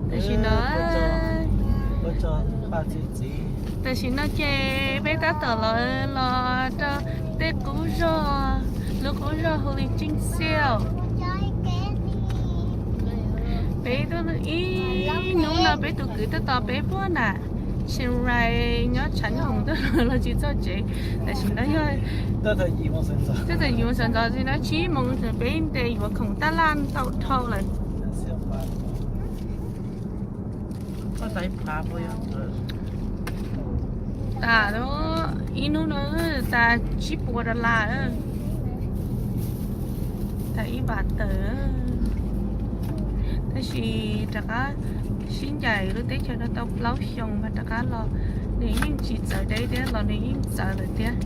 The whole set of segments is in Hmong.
Tam sim no, tam sim no ces peb tab tom los los rau tej qub zos, lub qub zos hu li Ceej Xiaj. Peb tuaj ib hnub no peb tus kwv tuaj tos peb puag nram Chiang Rai nyob tshav nyooj tuaj los tsis txog tsev. Tam sim no yog, twb txog yim moos sawv ntxov, tsis no tsib moos peb ntes yuav khoom taj laj ntau dhau lawm. Tas ib hnub no tas tsib puas dollar, tas ib vas tawm. Tab sis rov qab sib ncaim lub teb chaws no tau plaub xyoos mas rov qab los, nws yeej tsis txawv deb thiab los nws yeej txawv lawm thiab.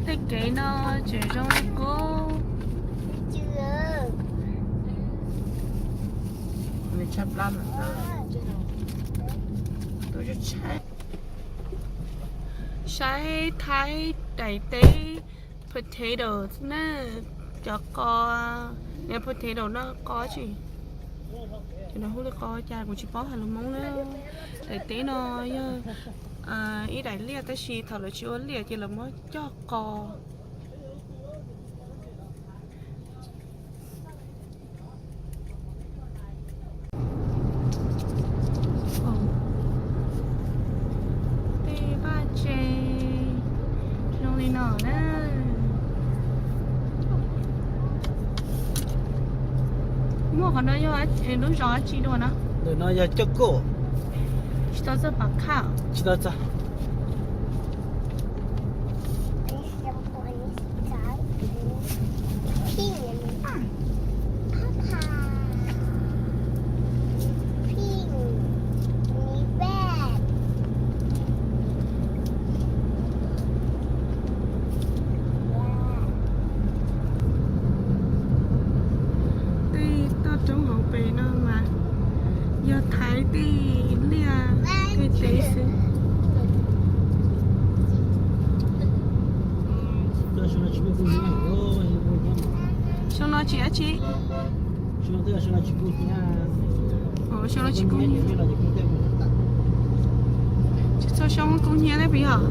Tej kev no tseem zoo li qub. Saib Thaib daim teb potato na, cov qos, niag potato no qos tsis, ces no hu li qos cas kuv tsis paub hais lus Hmoob na. Daim teb no yog ib daim liaj tab sis thaum lawv tsis ua liaj ces lawv muab coj qos. Tej vaj tse zoo li no na. Muaj qhov no yog lub zos dab tsi dua no? Ntawm no yog Coj Koj. Tsis tau txog Pam Khaj. Tsis tau txog. Tej toj roob hauv pes no mas yog Thaib tej liaj tej teb xwb. Xyoo no tsis dab tsi. Xyoo no tsis kub hnyiab. Tsis txhua xyoo kub hnyiab thiab puas yog?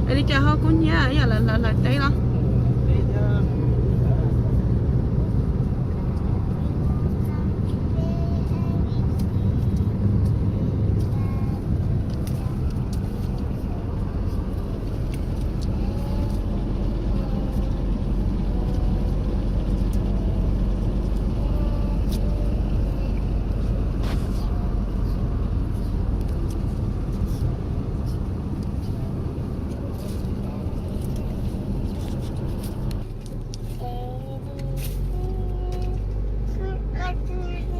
Es li cas ho kub hnyiab, yog lawv hlawv teb los?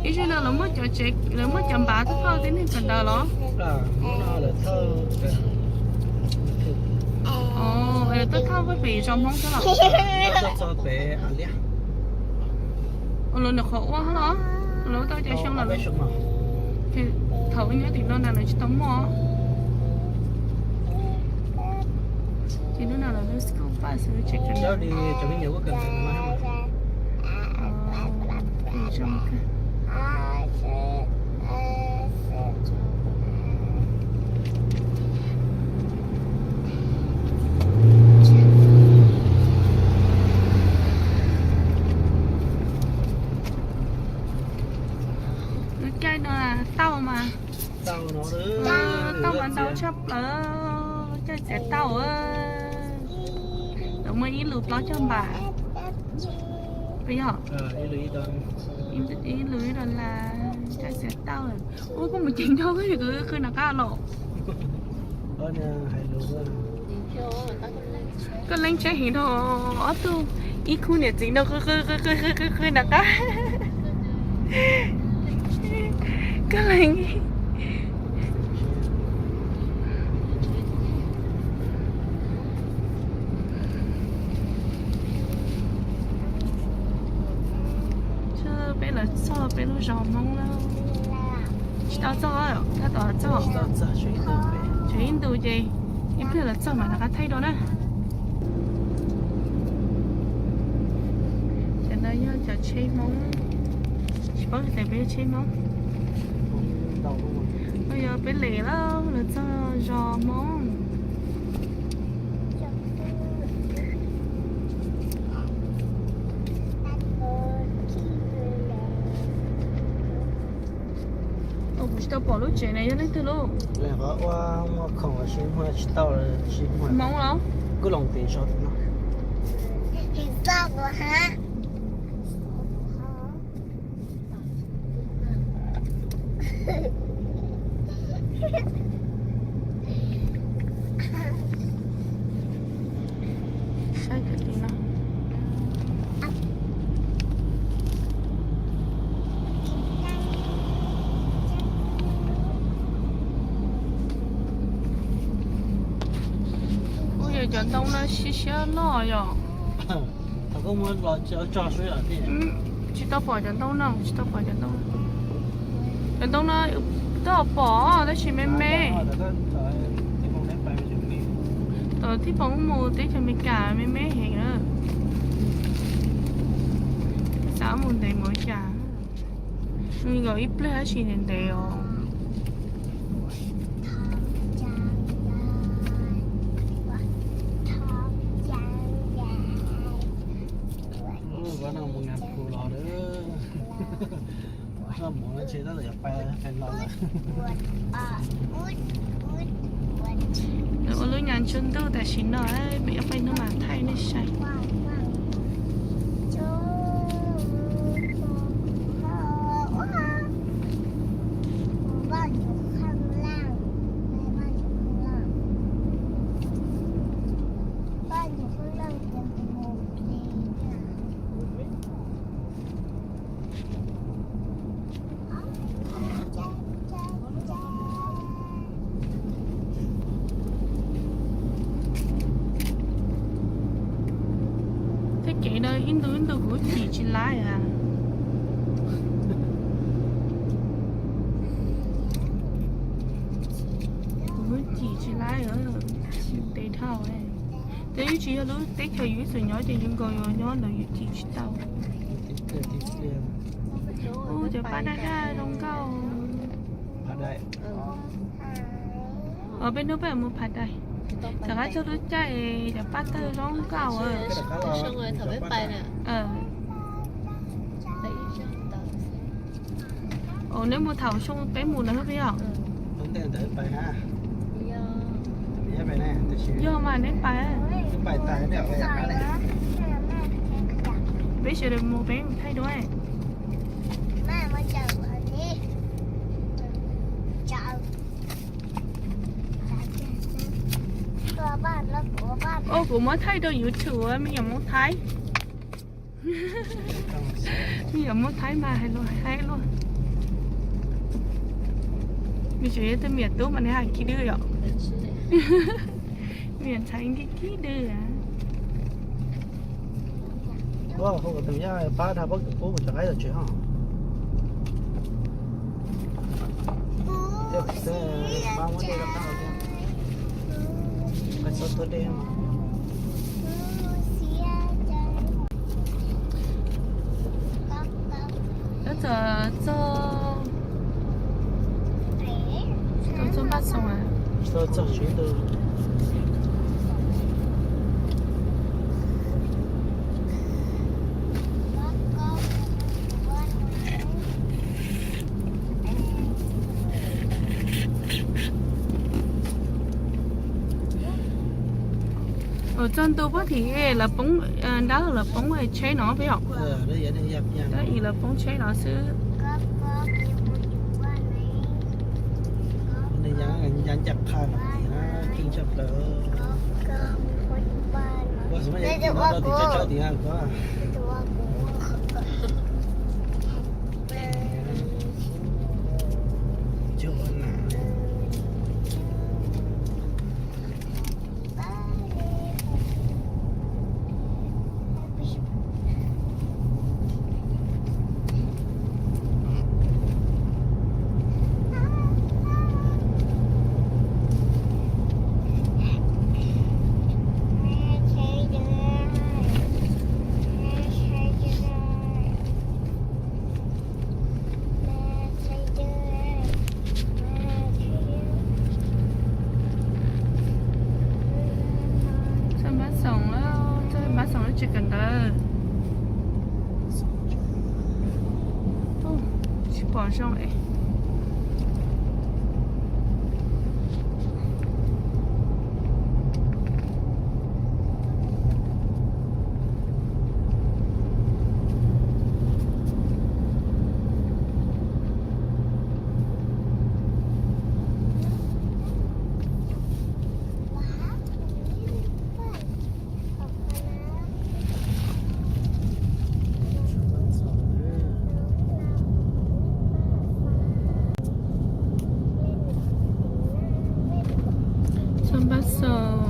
Ib zaug no lawv muab cov tsev, lawv muab cov npav tuaj thauj tej neeg sawv daws los? Lawv tuaj thauj pem zos Hmoob xwb los? Ua los nws qhov ua los? Lawv tau cov xyoo los? Thaum nyob tim no na lawv tsis tau muaj. Ces hnub no lawv lub school bus lawv tseem kawm ntawv. Lub caij no tauj mas, tauj mas ntau tshaj plaws, caij txiav tauj. Lawv muaj ib lus plaub caug npam, puas yog? Ib lus ib dollar, caij txiav tauj. Ua koj mus ceev nrog koj qw nram qab los. Koj leej tsheb heev dhau, ob tug ib khub niam txiv no qw qw qw qw qw qw nram qab. Koj leej. Peb lawv txog peb lub zos Hmoob na. Tsis tau txog, tab tom txog. Tshuav ib ntus ces ib pliag lawv txog mas rov qab thaij dua na. Tsheb Hmoob, tsis paub tias peb yog tsheb Hmoob. No yog peb lem lawm, los txog zos Hmoob. Kuv tsis tau pom lub tsev na, yog leej twg lub? Qhov ua muag khoom los sis muag tsis tau, sis muag Hmoob los? Kuj loos tis so no. Saib cov tim no. Ua yog cov ntoo no siab siab loj yom. Tsis tau pom cov ntoo no, tsis tau pom cov ntoo. Cov ntoo no twb pom tab sis me me. Thaum thib pom mus teb chaws Amelikas me me heev na. Xav mus ntev mus cas, nkaus ib pliag tab sis ntev ntev os. Ua no mus Nas Phus los lawm. Mus no ntshe tab tom yuav pais los lawm. Ua lub nyuag tsua ntuj tam sim no, peb yuav pais hnub mas thaij nej saib. Tej kev no ib ntu ib ntu kuv cim tsis laib. Kuv cim tsis laib, ntev dhau. Twb tsis yog lub teb chaws yus ib txwm nyob ces yus nkaus yuav nyob ntawd yus cim tsis tau. Ub, cov pab daj daj zoo nkauj. Os, peb hnub peb mus Phav Dais. Tom qab txog lub caij cov pab tawg zoo nkauj. Os, neb mus thaum xyoo peb mus na peb yog. Yog mas neb pais. Peb sawv daws mus peb mus thaij dua. Ua, kuv muab thaij rau YouTube, me nyuam Hmoob Thaib. Me nyuam Hmoob Thaib mas hais lus haib luaj. Me tsev yog tej me nyuam tub mas neb hais khib dwb yom. Me nyuam ntxhais nkig khib dwb. Ua, hu tus yaj pab dhau pab pub mus rov qab tom tsev ho. Pab muab dej rau pab thiab. Pab txhob tuaj dej. Txog, txog, txog Npaj Xoo. Txog txog tsis ntug. Txog ntu puag tim lawv poob, nrab lawv poob tsheb no peb yom. Tab sis lawv poob tsheb no xwb. Tsis kawm ntawv. Tsis pom zoo es. Txoj npab xaus.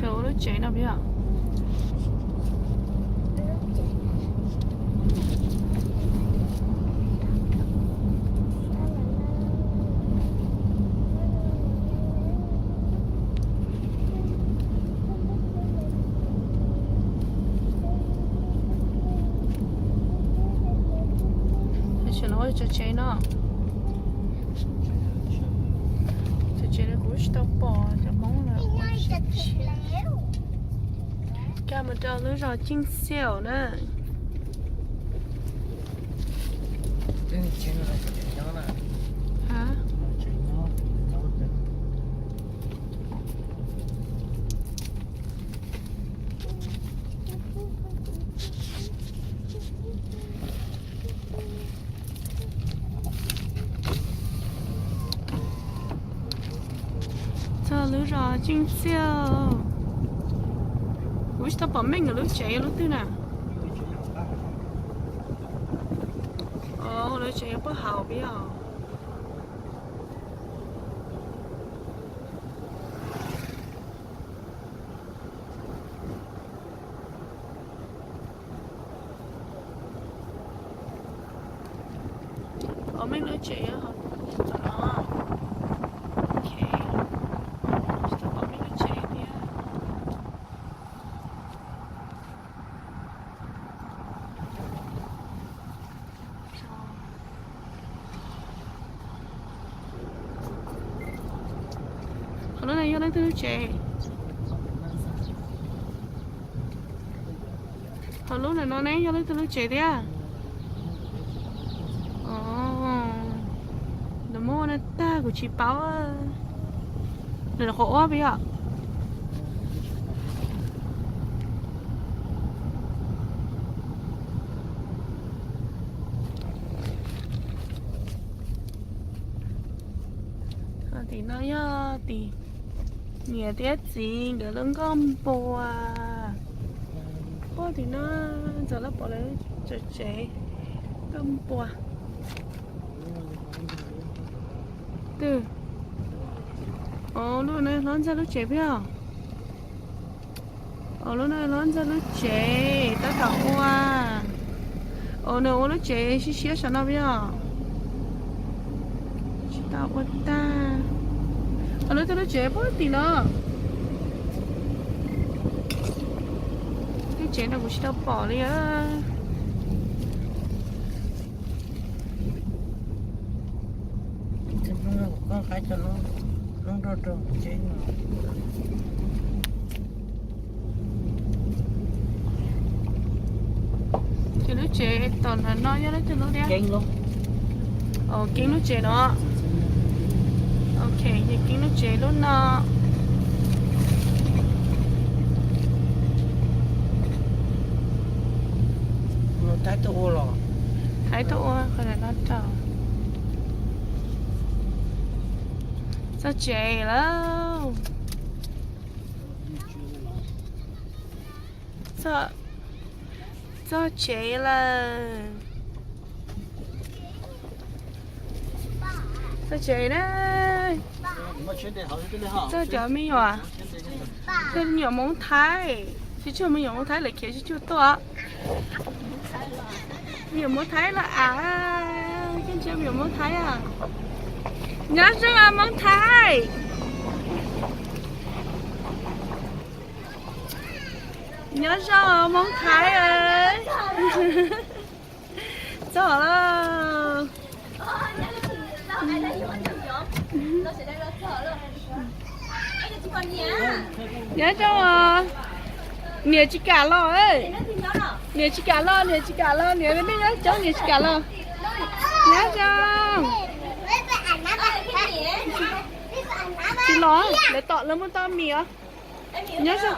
Ua lub tsev no peb. Tam sim no ua tsev no. Tsev no kuv tsis tau pom cov Hmoob lawm. Koj mus rau lub zos Ceeb Xiaum na. Txog lub zos Ceeb Xiaum. Kuv tsis tau pom meej nkawd lub tsev yog lub twg na. Lub tsev yog puag hauv peb os. Pom meej lub tsev yog hauv no. Ok. Tsis tau pom meej lub tsev thiab. Qhov lub no yog leej twg lub tsev? Qhov lub no ne yog leej twg lub tsev thiab? Nws muab ua no tag kuv tsis paub. Nws qhov ub peb yom. Tim no yog tim niam thiab txiv nkawd lub nkoj npua. Puag tim no ntxawm lawv pom lawv tsev nkoj npua. Twb, lub no hlob ntxawg lub tsev peb os. Lub no hlob ntxawg lub tsev tab tom ua. Nws ua lub tsev siab siab saum no peb os. Tsis tau ua tag. Lub twg lub tsev puag tim no. Lub tsev no kuv tsis tau pom li. Ces lub tsev tom no yog leej twg lub thiab? Keeb lub tsev no. Ok, ces Keeb lub tsev lub no. Thaib tuaj ua los? Tuaj ua qhov no rau. Txog tsev lawm. Txog tsev lawm. Txog tsev na. Txog cov me nyuam, cov me nyuam Hmoob Thaib, tsis tshua me nyuam Hmoob Thaib lawv khiav tsis tshua tuaj. Me nyuam Hmoob Thaib los av, cov me nyuam Hmoob Thaib. Nyob zoo Hmoob Thaib. Nyob zoo Hmoob Thaib. Txog lawm. Nyob zoo. Niam tsis kam los. Niam tsis kam los, niam tsis kam los, niam nej nyob coob, niam tsis kam los. Nyob zoo. Tsis los, lawv tom lawv muaj tau mis os. Nyob zoo.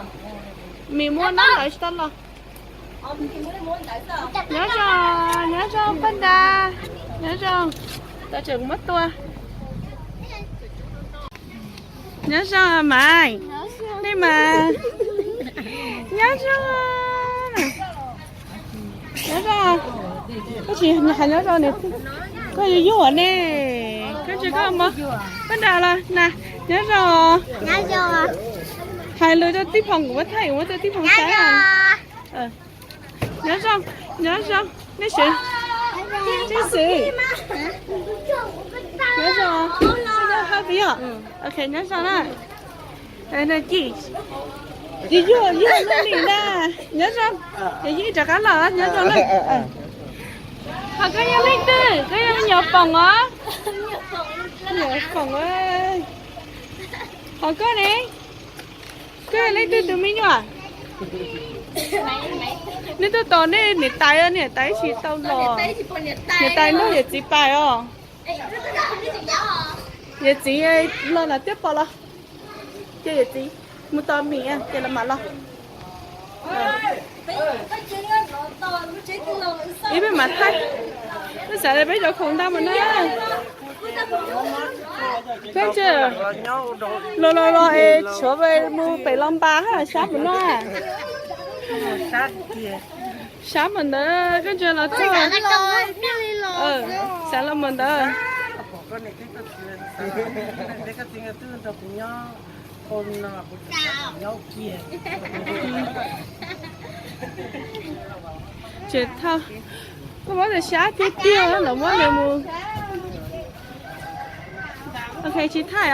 Mis muaj nab ntawd tsis tau los. Nyob zoo, nyob zoo Paj Nra. Nyob zoo. Tau tseem muab tua. Nyob zoo Maiv. Nej mas. Nyob zoo. Nyob zoo. Koj tsis hais nyob zoo ne, koj yuav yuag ne. Koj tsis koj mob Paj Nra los na. Nyob zoo. Hais lus rau tib phoo, kuv muab thaij, kuv muab rau tib phoo saib. Nyob zoo, nyob zoo, nej xwb. Nej xwb. Nyob zoo, nyob zoo peb yog. Ok, nyob zoo na. Ci, yuag yuag luaj li na. Nyob zoo. Ces yeej rov qab los, nyob zoo na. Ho koj yog leej twg? Koj yog me nyuam Foom os? Me nyuam Foom. Ho koj ne? Koj yog leej twg tus me nyuam? Nej tuaj tos nej niam tais, niam tais tsis tau los. Niam tais nrog yawm txiv pais os. Yawm txiv los na, twb pom los. Ces yawm txiv mus tos mis ces los mam los. Ib pliag mam thaij. Peb xav tias peb cov khoom ntau mus na. Peb tseem los los los es tshuav mus pem Los Npas sab mus no. Sab mus ntawd koj ntsia los txog. Xav los mus ntawd. Tseem thauj, koj muab tias sab tiag tiag los muab nws mus. Ok, tsis thaij.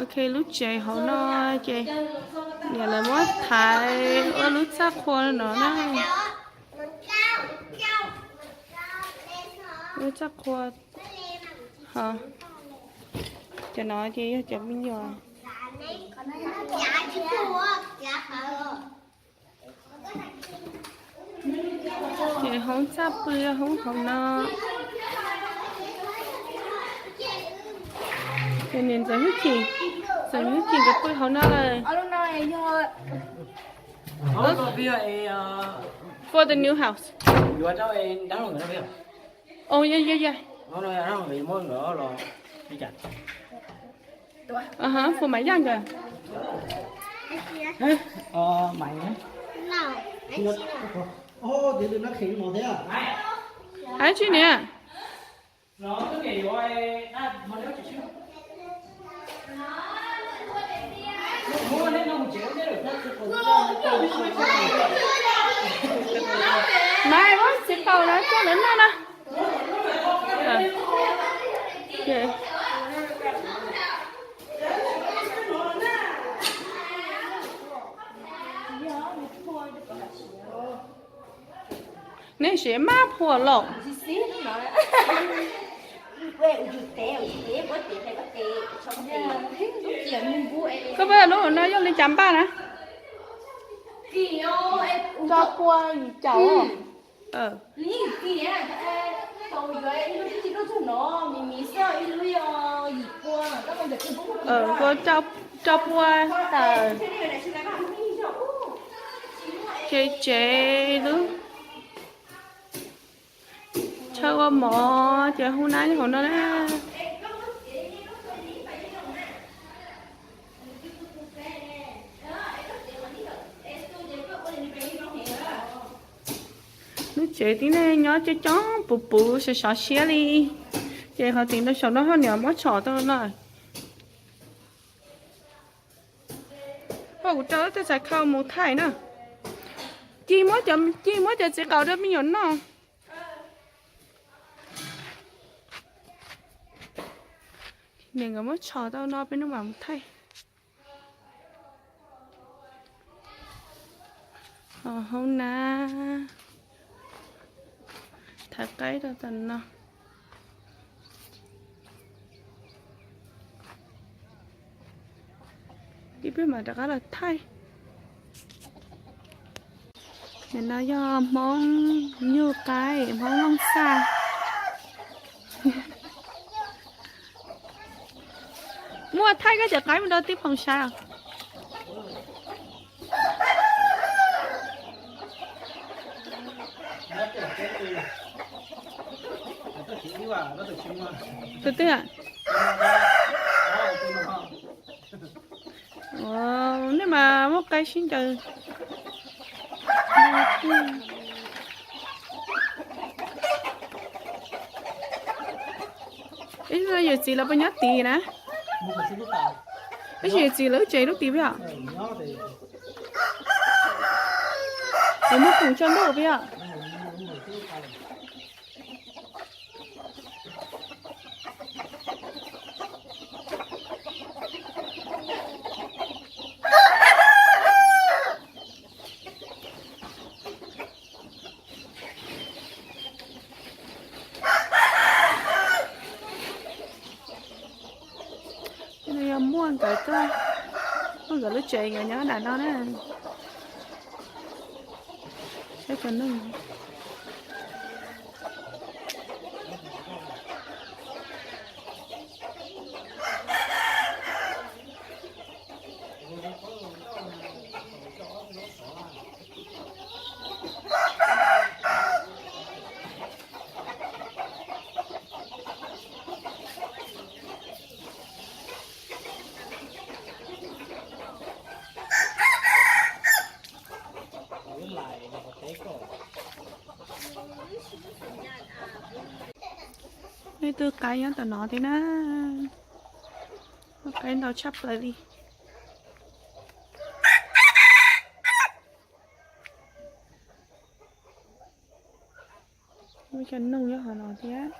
Ok, lub tsev hauv no ces niam lawv muab thaiv ua lub txaj qhua no na. Lub txaj qhua. Ho cov no ces yog cov me nyuam. Ces hoob txaj pw yog hoob hauv no. Ces niam ntxawm Hwj Chim, ntxawm Hwj Chim nkawd pw hauv no lawm. For the new house. Oh, yeah, yeah, yeah. Uh-huh, for my younger. Hais tsis niam. Maiv, muab txiv faus los coj lawv noj na. Nej siv maj phuam lawm. Koj pab lub no yog li cas npaj na? Rau pua yim caum. Rau pua tawm. Ces tsev lub Thawj ua mov ces hu nab nyob hauv no na. Lub tsev tib neeg nyob coob coob puv puv sov sov siab li. Ces qhov tim no saum no ho niam muab tshom tau no. Poj kuv rau tej txhais khau mus thaij na. Ci muab cov, ci muab cov txiv qaub rau me nyuam noj. Niam nkawd muab tshom tau no peb nub mam mus thaij. Hauv na, thaiv qaib rau tom no. Tib pliag mam rov qab los thaij. Nim no yog Hmoob nyuj qaib, Hmoob Looj Xaj. Muaj thaij koj cov qaib mus rau tib Phoom saib os. Tus twg? Nej mas muaj qaib sib ncaws. Ib yawm txiv lawv puas nyob tid na? Ib yawm txiv lawv tsev lub tid peb os? Lawv muaj khoom tsho ntuj peb os? Yog muaj nkawd tuaj, muaj nkawd lub tsev nkawd nyob nram no na. Saib cov neeg. Ib tug qaib nyob tom no thiab na. Muaj qaib ntau tshaj plaws li. Muaj cov noog nyob hauv no thiab.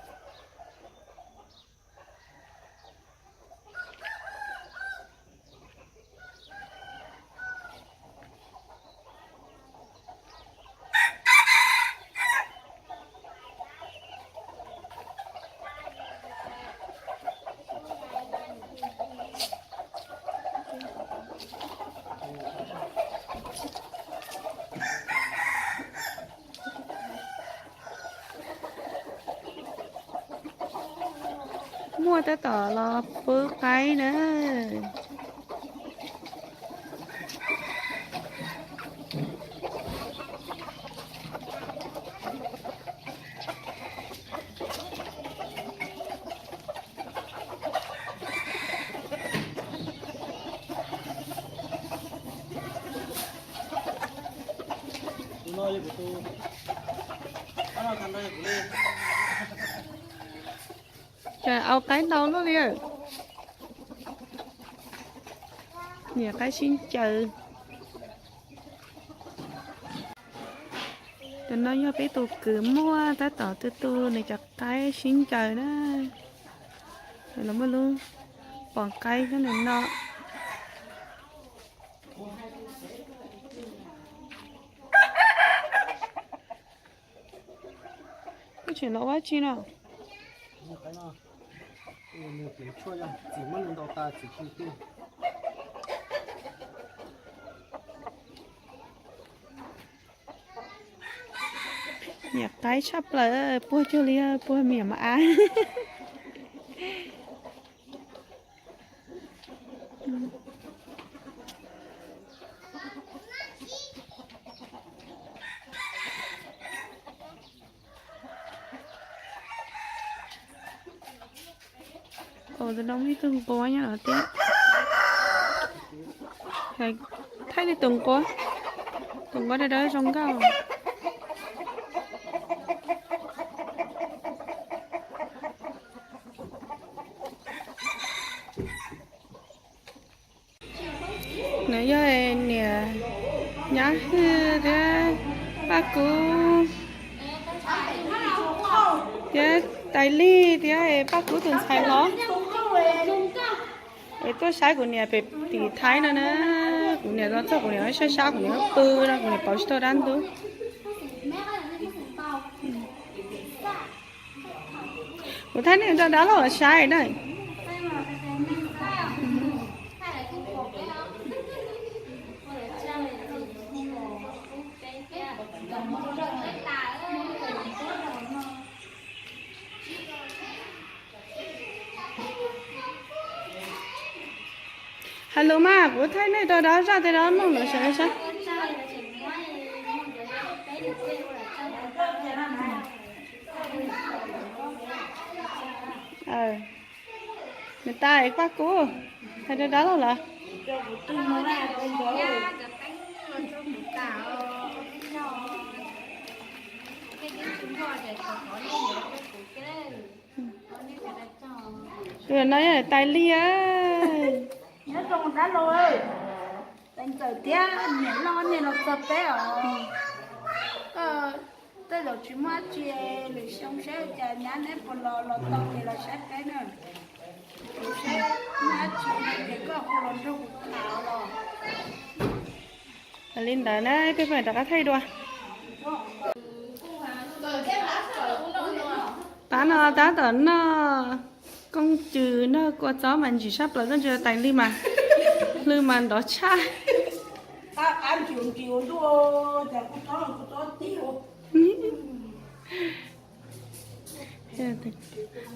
Muaj tab tom los pw qaib na. Au qaib ntau luaj li. Niam qaib sib ncaws. Tus no yog peb tus kwv muaj tab tom tu tu nws cov qaib sib ncaws na. Los muaj lub pom qaib xwb nws no. Koj tseem los ua dab tsi no? Niam qaib tshaj plaws, puag cuag li puag me nyuam maj ab. Tus no muaj ib tug nquab nyob no thiab. Thaij li tus nquab, tus nquab dawb dawb zoo nkauj. Nws yog niam Nyab Hwj thiab Paj Kub thiab Tais Lig thiab Paj Kub tus ntxhais hlob. Es tuaj saib kuv niam pem tim Thaib no na. Kuv niam los txog kuv niam saib sab kuv niam pw no kuv niam pauv tsis tau dab ntub. Kuv thaij nej rau dab laug saib na. Hais lus mas kuv thaij nej rau dab zaj tej dab laug lawv saib saib. Nws tas Paj Kub, hais rau dab laug lawm. Tus no yog Tais Lig. Nyob zoo dab laug, Tais Ntxawm thiab niam loj nej los txog peb os. Tej zaum tsis muaj dab tsi, lwm xyoo saib cas nyab neb puas los, los tau ces los saib peb na. Saib muaj dab tsi no ces koj hu los nrog kuv tham los. Li ntawd na, tej peb rov qab thaij dua. Tab no tab tom noj koob tsw noj kua txob mas ntsim sab plaws, koj ntsia Tais Lig mas hlw mas nrov tshaj.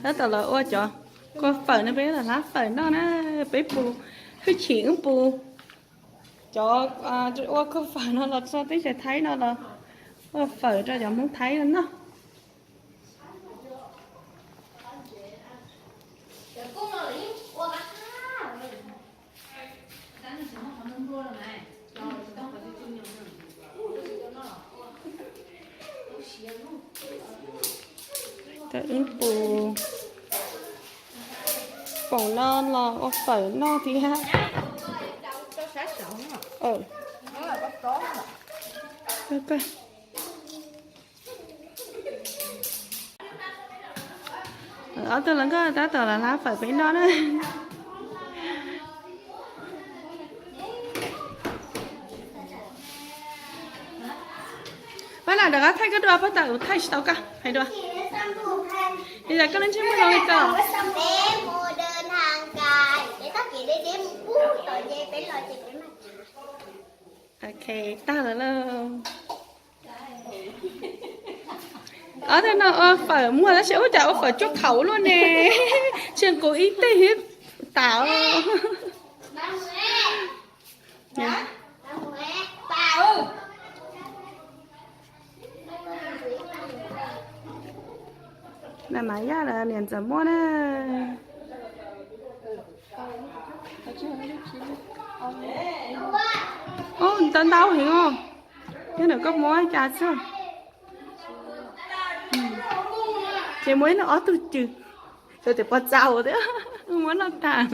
Tab tom los ua cov kua fawm no, peb los hlab fawm noj na, peb pus hwj chim wb pus. Cov ua kua fawm no los txog teb chaws Thaib no los ua fawm rau cov Hmoob Thaib no noj. Wb pus foom no los ua fawm noj thiab. Ob tug hluas nkauj tab tom los hlab fawm peb noj na. Pab na, rov qab thaij koj dua, pab tam thaij tsis tau koj hais dua. Li cas koj lub ntsej muag zoo li ko? Ok, tag lawm lauj. Ob tug no ua fawm muag tab sis ua cas ua fawm cuaj khaum luaj ne. Tsis nqus ib teg tas. Na mas yaj niam ntxawm muab na. Ntau ntau heev os. Yog nam koj muab cas xwb. Ces muaj ib no ob tug cw, cov tias pov txaus thiab, muab noj tag.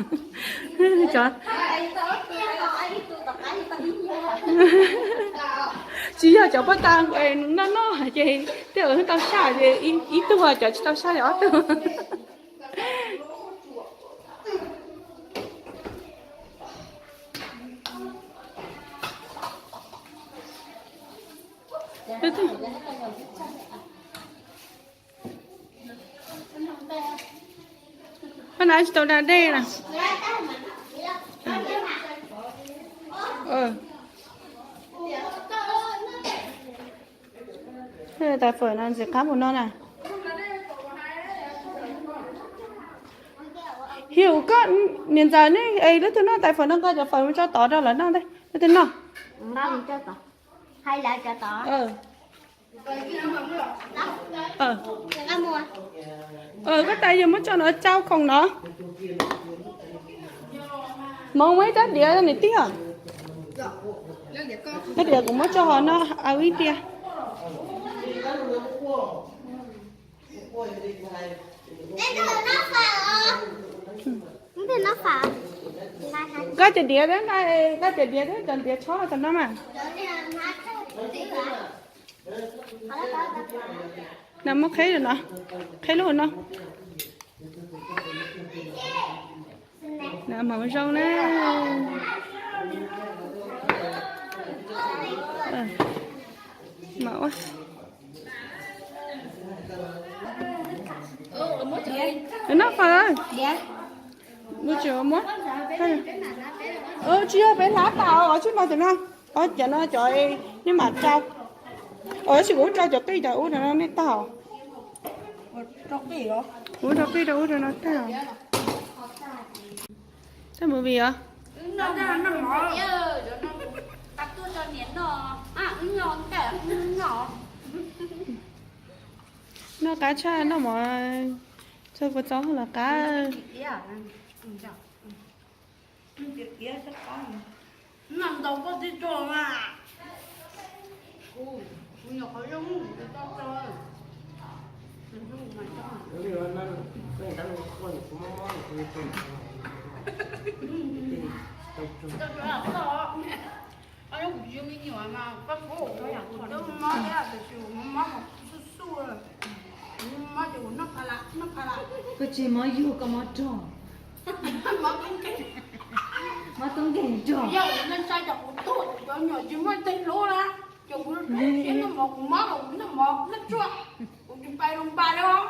Tsis yog cov pov txaus noj noj ces tej tau saj ces ib tug, cov tsis tau saj ces ob tug. Pab na tsis tau da dej na. Tais fawm no ntxim qab mus no na. Hium koj niam ntxawm ne, lub twg noj tais fawm no nqa cov fawm mus tso tod rau lawv noj ntej, lub twg noj. Koj tais yog muab tso no tsau khoom no. Hmoob muab ib rab diav rau niam tij os. Rab diav kuv muab tso hauv no, au ib diav. Koj cov diav, koj cov diav, cov diav tshob tom no mas. Na muab qheb no, qheb lub no. Na hmoov zoo na. Noj fawm. Tsis yog peb hlab tas os, tsis mas tam no. Os, cov no cov nej mam rau. Os, tsis kuv rau cov qij cov ub no nej tag. Kuv rau qij rau ub rau no tag. Txoj movie os. Noj qab tshaj noj mov, txog kua txob los qab. Koj tsis mov yug koj mov rog. Mov tub nkeeg rog. Yog ua neej sai cov kuv tuaj cov nyuam tsis muaj tej hlub na, cov kuv siab noj mov kuv mob los kuv noj mov noj tsuag, kuv tsis pais loo npas li os.